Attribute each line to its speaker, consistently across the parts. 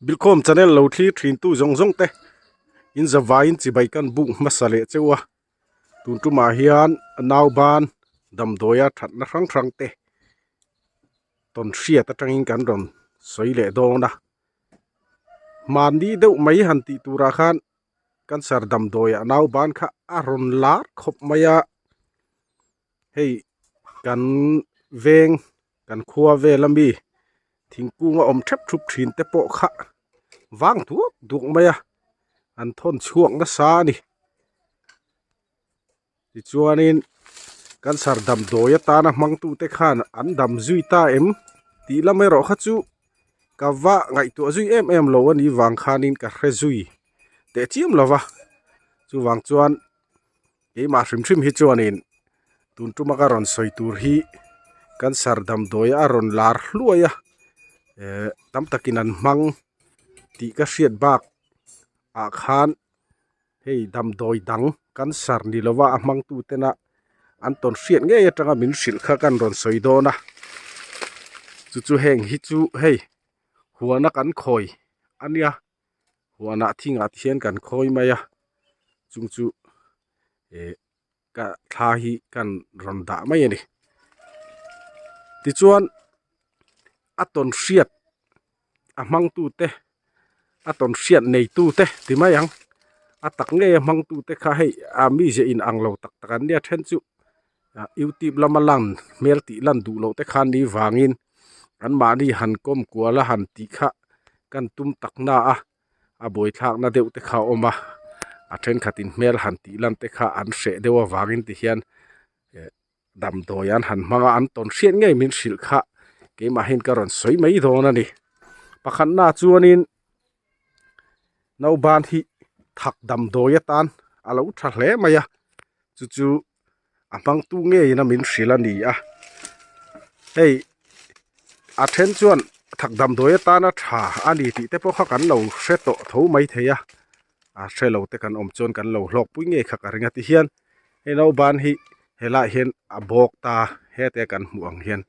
Speaker 1: Bilkhawm channel lo thlir thin tu zawng zawng te in zavaiin chibai kan buk hmasa leh cheu a tun tumah hian nauban damdawia thatna hrang hrang te tawn hriat atangin kan rawn sawi leh dawn a mahni deuh mai han tih turah khan cancer damdawiah nauban kha a rawn lar khawp mai a hei kan veng kan khua vel ami thingkung a awm thep thup thin te pawh kha vang duak duak mai a an thawn chhuak nasa a ni tichuanin cancer damdawi atana hmangtute khan an dam zui ta em tih lam erawh kha chu ka va ngaihtuah zui em em lo a nih vang khanin ka hre zui teh chiam lo va chuvang chuan keimah hrim hrim hi chuanin tun tuma ka rawn sawi tur hi cancer damdawi a rawn lar hluai a eh tam takin an hmang tih ka hriat bak ah khan hei damdawi dang cancer ni lova a hmangtu tena an tawn hriat ngei atanga min hrilh kha kan rawn sawi dawn a chu chu heng hi chu hei huana kan khawi a nia huanah thingah te hian kan khawi mai a chung chu eh ka thla hi kan rawn dah mai a ni tichuan a tawn hriat a hmangtute a tawn hriat neitute ti mai ang a tak ngei a hmangtute kha hei a mizia in ang lo tak tak an nia then chu youtube lama lan hmel tih lan duh loh te khan ni vangin anmahni han kawm kual a han tih kha kan tum tak na a a buaithlakna deuh te kha a awm a a thenkhatin hmel han tih lan te kha an hreh deuh avangin ti hian eh damdawi an han hmang a an tawn hriat ngei min hrilh kha keimahin ka rawn sawi mai dawn a ni pakhatna chuanin nauban hi thak damdawi atan a lo tha hle mai a chu chu a hmangtu ngeiin a min hrilh a ni a hei a then chuan thak damdawi atana tha a ni tih te pawh kha kan lo hre tawh tho mai thei a a hre lo te kan awm chuan kan lo hlawk pui ngei kha ka ring a ti hian hei nauban hi helaiah hian a bawk ta hete kan hmuh ang hian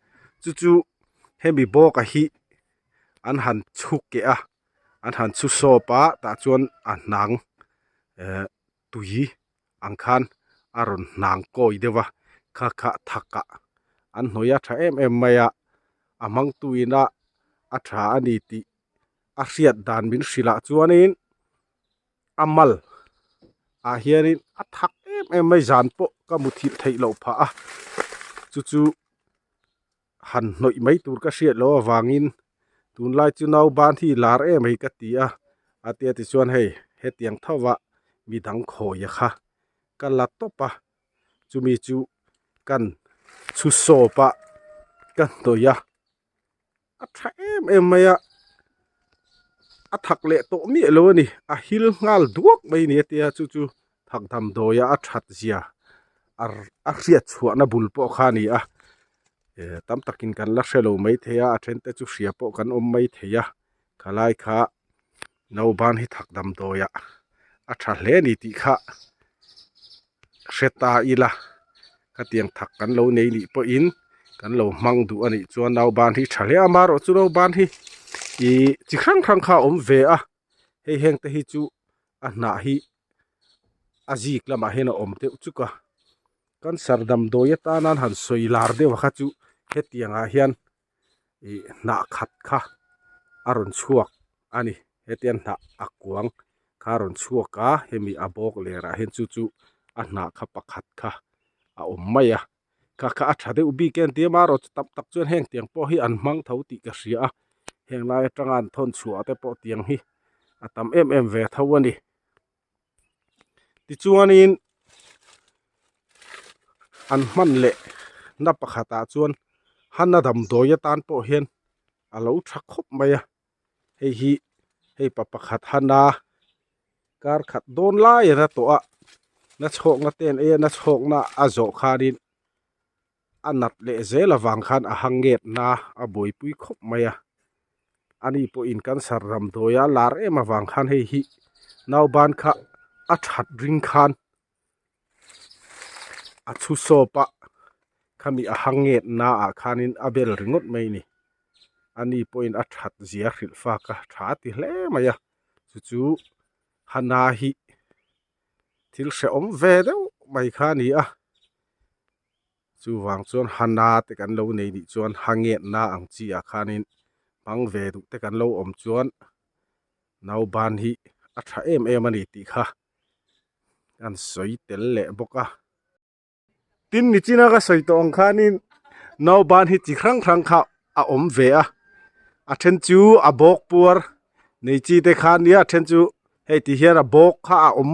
Speaker 1: chu chu hemi bawk a hi an han chhuk keh a an han chhu sawp a tah chuan a hnang eh tui ang khan a rawn hnang kawi deuh a kha kha thakah an hnawih a tha em em mai a a hmangtu ina a tha a ni tih a hriat dan min hrilh ah chuanin a mal ah hianin a thak em em mai zan pawh ka muthilh theih loh phah a chu chu han hnawih mai tur ka hriat loh avangin tunlai chu nauban hi lar em hi ka ti a a tia tichuan hei hetiang tho a midang khawi a kha ka la tawp a chumi chu kan chhu sawp a ka hnawih a a tha em em mai a a thak leh tawh miah lo a ni a hil nghal duak mai a ni a tia chu chu thak damdawi a a that zia a hriat chhuahna bul pawh kha a ni a eh tam takin kan la hre lo maithei a a then te chu hria pawh kan awm maithei a khalai kha nauban hi thak damdawi ah a tha hle a ni tih kha hre ta ila khatiang thak kan lo nei nih pawhin kan lo hmang duh a nih chuan nauban hi tha hle a amaherawhchu nauban hi ih chi hrang hrang kha a awm ve a hei heng te hi chu a hnah hi a zik lamah hian a awm deuh chuk a cancer damdawi atana an han sawi lar deuh a kha chu hetiang ah hian ih hnah khat kha a rawn chhuak a ni hetiang hnah a kuang kha a rawn chhuak a hemi a bawk ler ah hian chu chu a hnah kha pakhat kha a awm mai a kha kha a tha deuh bik em tia marawh chu tam tak chuan heng tiang pawh hi an hmang tho tih ka hria a heng lai atanga an thawn chhuah te pawh tiang hi a tam em em ve tho a ni tichuanin an hman leh na pakhatah chuan hana damdawi atan pawh hian a lo tha khawp mai a hei hi hei pa pakhat hana kar khat dawn lai a la tawh a na chhawkna te an ei a na chhawkna a zawh khanin a nat leh zel avang khan a hang nget na a buaipui khawp mai a ani pawhin cancer damdawi a lar em avang khan hei hi nauban kha a that ring khan a chhu sawp a khami a hang nget naah khanin a bel ringawt mai a ni. Ani pawhin a that zia hrilh fak a tha a ti hle mai a chu chu hana hi thil hrehawm ve deuh mai kha a ni a chuvang chuan hana te kan lo nei nih chuan ha ngenna ang chi ah khanin hmang ve duh te kan lo awm chuan nauban hi a tha em em a ni tih kha an sawi tel leh bawk a. Tin nichina ka sawi tawh ang khanin nauban hi chi hrang hrang kha a awm ve a, a then chu a bawk puar nei chi te kha nia a then chu hei ti hian a bawk kha a awm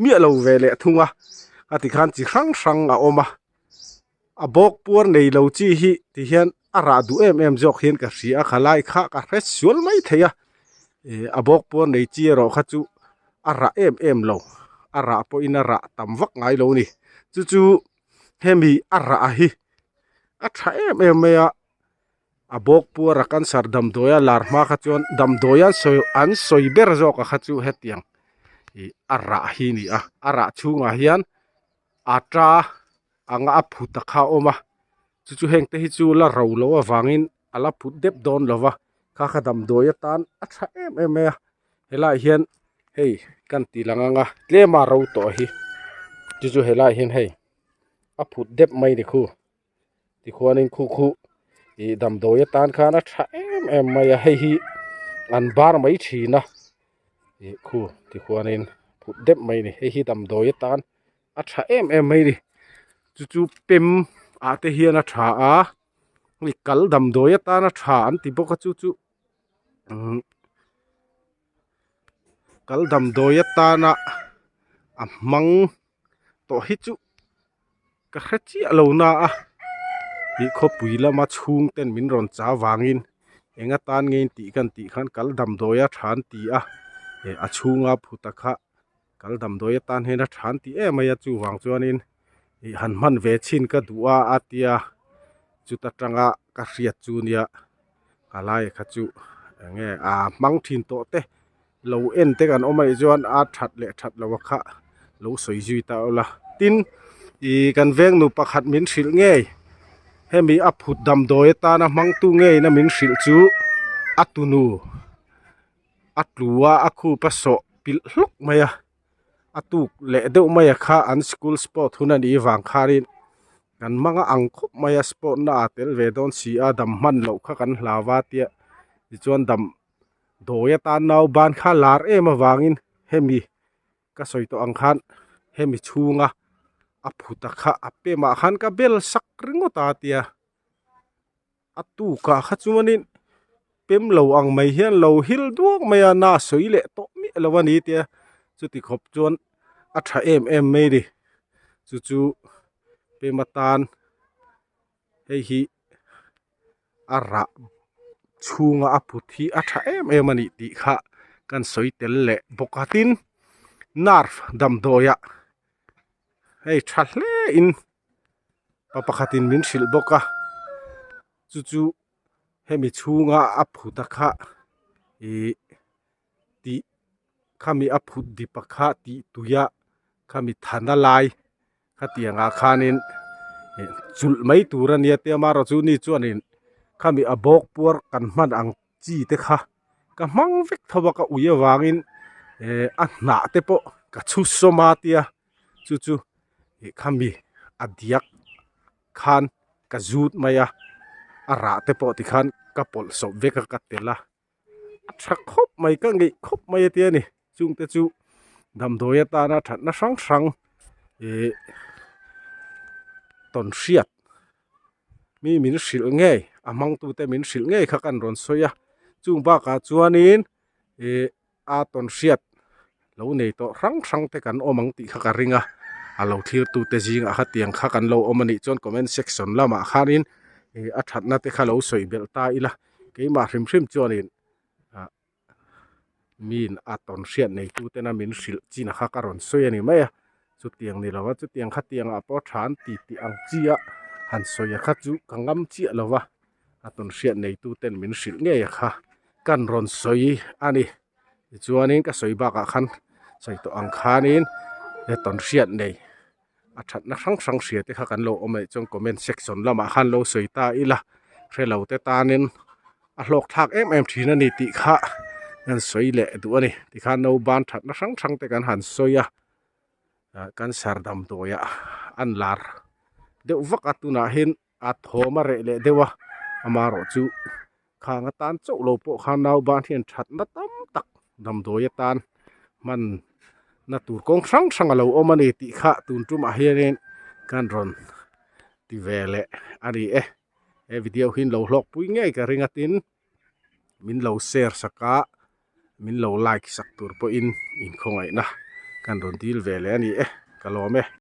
Speaker 1: miah lo ve leh thung a, a ti khan chi hrang hrang a awm a, a bawk puar nei lo chi hi ti hian a rah duh em em zawk hian ka hria a khalai kha ka hre sual mai thei a, ih a bawk puar nei chi erawh kha chu a rah em em lo a rah pawhin a rah tam vak ngai lo a ni chu chu hemi a rah hi a tha em em mai a a bawk puar a cancer damdawi a lar hma kha chuan damdawi an sawi an sawi ber zawk a kha chu hetiang ih a rah hi a ni a a rah chhungah hian ata anga a phut a kha a awm a chu chu heng te hi chu la ro loh avangin a la phut dep dawn lo va kha kha damdawi atan a tha em em mai a helaiah hian hei kan tih lang anga tlema ro tawh hi chu chu helaiah hian hei a phut dep mai ni khu tikhuanin khu khu ih damdawi atan khan a tha em em mai a hei hi an bar mai thin a ih khu tikhuanin phut dep mai a ni hei hi damdawi atan a tha em em mai a ni chu chu pem ah te hian a tha a hei kal damdawi atana tha an ti bawk a chu chu umm kal damdawi atana a hmang tawh hi chu ka hre chiah lo na a ih khawpui lama chhung ten min rawn chah avangin eng atan nge tih kan tih khan kal damdawi a tha an ti a eh a chhunga phuta kha kal damdawi atan hian a tha an ti em mai a chuvang chuanin ih han hman ve chhin ka duh a a tia chuta tanga ka hriat chu nia ka lai kha chu eng nge aa hmang thin tawh te lo en te kan awm a nih chuan a that leh that loh a kha lo sawi zui ta ula tin ih kan veng nu pakhat min hrilh ngei hemi a phut damdawi atana hmangtu ngeiin a min hrilh chu a tunu a tlu a a khup a sawh pilh hlawk mai a a tuk leh deuh mai a kha an school sport hun a nih vang khanin kan hmang a ang khawp mai a sport na ah tel ve dawn si a dam hman loh kha kan hlau a tia tichuan dam dawi atan nau ban kha lar em avangin hemi ka sawi tawh ang khan hemi chhunga a phuta kha a pemah khan ka bel sak ringawt a tia a tukah kha chuanin pem lo ang mai hian lo hil duak mai a na sawi leh tawh miah lo a ni tia chuti khawp chuan a tha em em mai a ni chu chu pem atan hei hi a rah chhunga a put hi a tha em em a ni tih kha kan sawi tel leh bawk a tin nerve damdawi ah hei tha hle in pa pakhat in min hrilh bawk a chu chu hemi chhunga a phut a kha ihh tih khami a phut dip a kha tih tui a khami thana lai khatiang ah khanin ih chulh mai tur a nia tia amaherawhchu ni chuanin khami a bawk puar kan hman ang chi te kha ka hmang vek tho a ka ui avangin eh a hnah te pawh ka chhu sawm a tia chu chu ih khami a diak khan ka zut mai a a rah te pawh tikhan ka pawlh sawp vek a ka telh a a tha khawp mai ka ngeih khawp mai a tia ni chungte chu damdawi atana thatna hrang hrang ih tawn hriat mi min hrilh ngei a hmangtute min hrilh ngei kha kan rawn sawi a chung bakah chuanin ih a tawn hriat lo nei tawh hrang hrang te kan awm ang tih kha ka ring a a lo thlir tu te zingah kha tiang kha kan lo awm a nih chuan comment section lamah khanin ih a thatna te kha lo sawi belh ta ila keimah hrim hrim chuanin ah min a tawn hriat nei tu tena min hrilh chin kha ka rawn sawi a ni mai a chutiang ni lova chutiang khatiang ah pawh tha an ti tih ang chi a han sawi a kha chu ka ngam chiah lova a tawn hriat nei tu ten min hrilh ngei a kha kan rawn sawi a ni tichuanin ka sawi bakah khan sawi tawh ang khanin he tawn hriat nei a thatna hrang hrang hria te kha kan lo awm anih chuan comment section lamah khan lo sawi ta ila hrelo te tanin. a hlawk thlak em em thin a ni tih kha kan sawi leh duh a ni tikhan nauban thatna hrang hrang te kan han sawi a ah cancer damdawi ah an lar deuh vak a tunah hian a thawm a reh leh deuh a amaherawhchu khang atan chauh lo pawh khan nauban hian thatna tam tak damdawi atan hman na tur kawng hrang hrang a lo awm a ni tih kha tun tumah hianin kan rawn ti ve leh a ni e he video hi lo hlawk pui ngei ka ring a tin min lo share sak a min lo like sak tur pawhin inkhawngaihna kan rawn dil ve leh a ni e ka lawm e.